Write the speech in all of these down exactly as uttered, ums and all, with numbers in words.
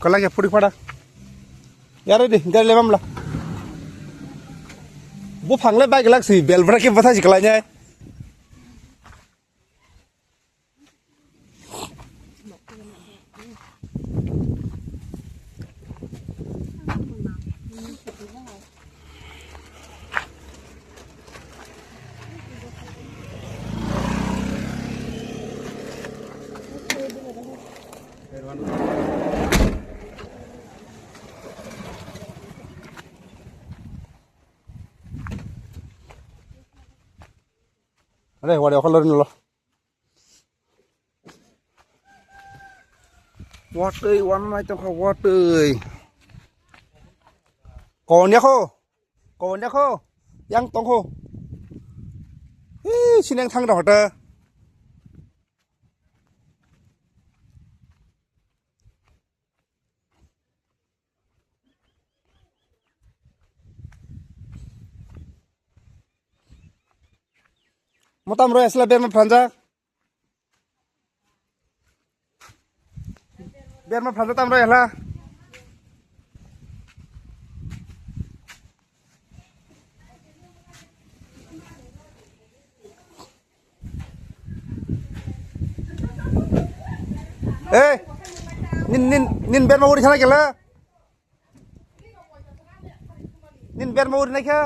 Kalai ya puri pada. Yare di, gari lebam la. Bu phangle bike lak si, bel bra ke bata si kalai nyai. Are, wari okol lori nolo. Watwi, wan nai tongkha, watwi. Kon yakho? Kon yakho? Yang tongkho? Hi, sineng thang rok hote. Motam roi asla berma pranjak. Berma pranjak tam roi asla. Ei, nin, nin, nin berma uri sana kela. Nin berma uri naikha,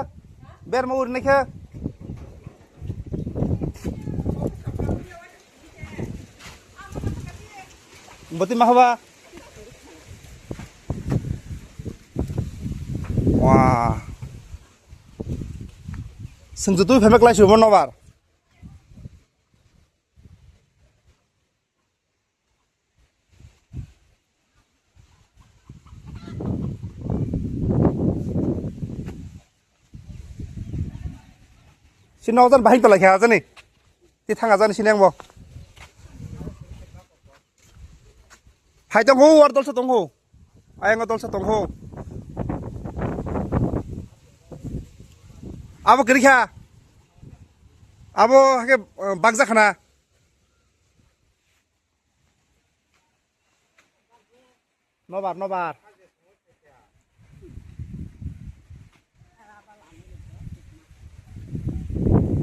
berma uri naikha. Boti mahaba. Wah. Sengjutu phemek lai subo nobar. Si nokjan bahai tolai kha jani. Ti thanga jani sini ang bo. Hai tong ho, war dolsa tong ho. Ayang dolsa tong ho. Abo kiri kha. Abo hake, eh, bagja khana. Nobar, nobar.